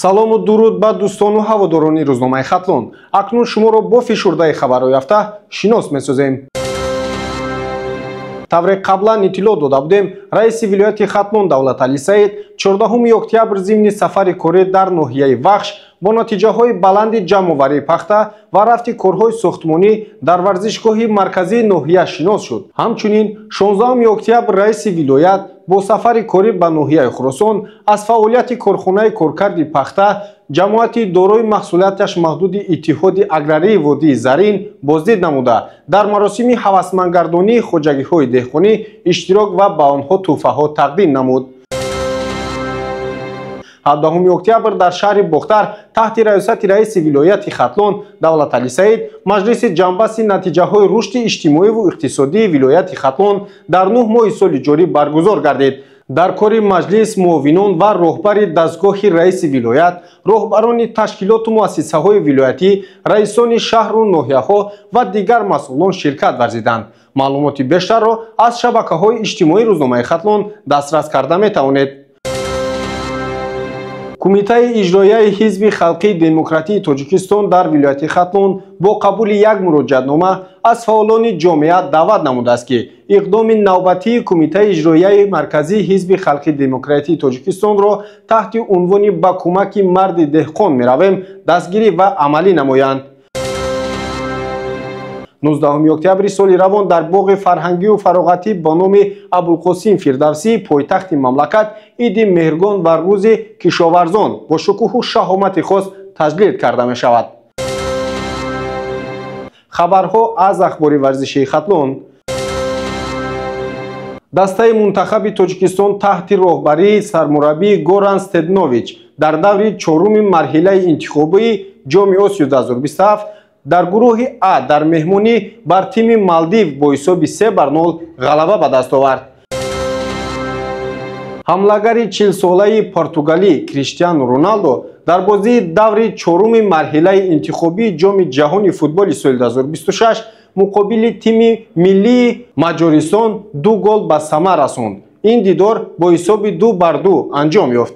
Салому дуруд ба дӯстону ҳаводорони рӯзномаи Хатлон. Акнун шуморо бо фишурдаи хабарҳои ҳафта шинос месозем. Тавре қаблан иттилоъ дода будем, раиси вилояти Хатлон Давлаталӣ Саид 14 октябр зимни сафари корӣ дар ноҳияи Вахш бо натиҷаҳои баланди ҷамъоварии пахта ва рафти корҳои сохтмонӣ дар варзишгоҳи марказии ноҳия шинос шуд. Ҳамчунин 16 октябр раиси вилоят бо сафари корӣ ба ноҳияи Хуросон аз фаъолияти корхонаи коркарди пахта ҷамоати дорои маҳсулияташ маҳдуди Иттиҳоди аграрии водии Зарин боздид намуда, дар маросими ҳавасмандгардонии хоҷагиҳои деҳқонӣ иштирок ва ба онҳо тӯҳфаҳо тақдим намуд. 17 октябр дар шаҳри Бохтар таҳти раёсати раиси вилояти Хатлон Давлаталӣ Саид маҷлиси ҷамъбасти натиҷаҳои рушди иҷтимоиву иқтисодии вилояти Хатлон дар 9 моҳи соли ҷорӣ баргузор гардид. Дар кори маҷлис муовинон ва роҳбари дастгоҳи раиси вилоят, роҳбарони ташкилоту муассисаҳои вилоятӣ, раисони шаҳру ноҳияҳо ва дигар масъулон ширкат варзиданд. Маълумоти бештарро аз шабакаҳои иҷтимоии рӯзномаи Хатлон дастрас карда метавонед. Кумитаи иҷроияи Ҳизби халқии демократии Тоҷикистон дар вилояти Хатлон бо қабули як муроҷиатнома аз фаъолони ҷомеа даъват намудааст, ки иқдоми навбатии Кумитаи иҷроияи марказии Ҳизби халқии демократии Тоҷикистонро таҳти унвони «Ба кӯмаки марди деҳқон меравем» дастгирӣ ва амалӣ намоянд. 19 октябри соли равон дар боғи фарҳангию фароғатӣ ба номи Абулқосим Фирдавсӣ пойтахти мамлакат иди Меҳргон ва рӯзи кишоварзон бо шукӯҳу шаҳомати хос таҷлил карда мешавад. Хабарҳо аз ахбори варзишии Хатлон. Дастаи мунтахаби Тоҷикистон таҳти роҳбарии сармураббии Горан Стеднович дар даври чоруми марҳилаи интихобии Ҷоми Осиё 2027 дар гурӯҳи А дар меҳмонӣ бар тими Малдив бо ҳисоби 3-0 ғалаба ба даст овард. Ҳамлагари 40-солаи португалӣ Криштиану Роналдо дар бозии даври чоруми марҳилаи интихобии Ҷоми ҷаҳони футболи соли 2026 муқобили тими миллии Маҷористон 2 гол ба самар расонд. Ин дидор бо ҳисоби 2-2 анҷом ёфт.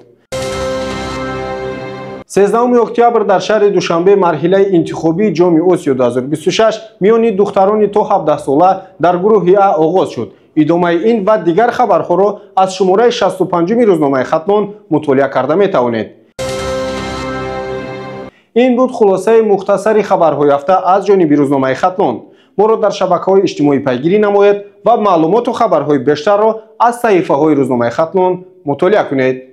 13 октябр дар шаҳри Душанбе марҳилаи интихобии Ҷоми Осиё 2026 миёни духтарони то 17 сола дар гурӯҳи А оғоз шуд. Идомаи ин ва дигар хабарҳоро аз шумораи 65-уми рӯзномаи Хатлон мутолиа карда метавонед. Ин буд хулосаи мухтасари хабарҳои ҳафта аз ҷониби рӯзномаи Хатлон. Моро дар шабакаҳои иҷтимоӣ пайгирӣ намоед ва маълумоту хабарҳои бештарро аз саҳифаҳои рӯзномаи Хатлон мутолиа кунед.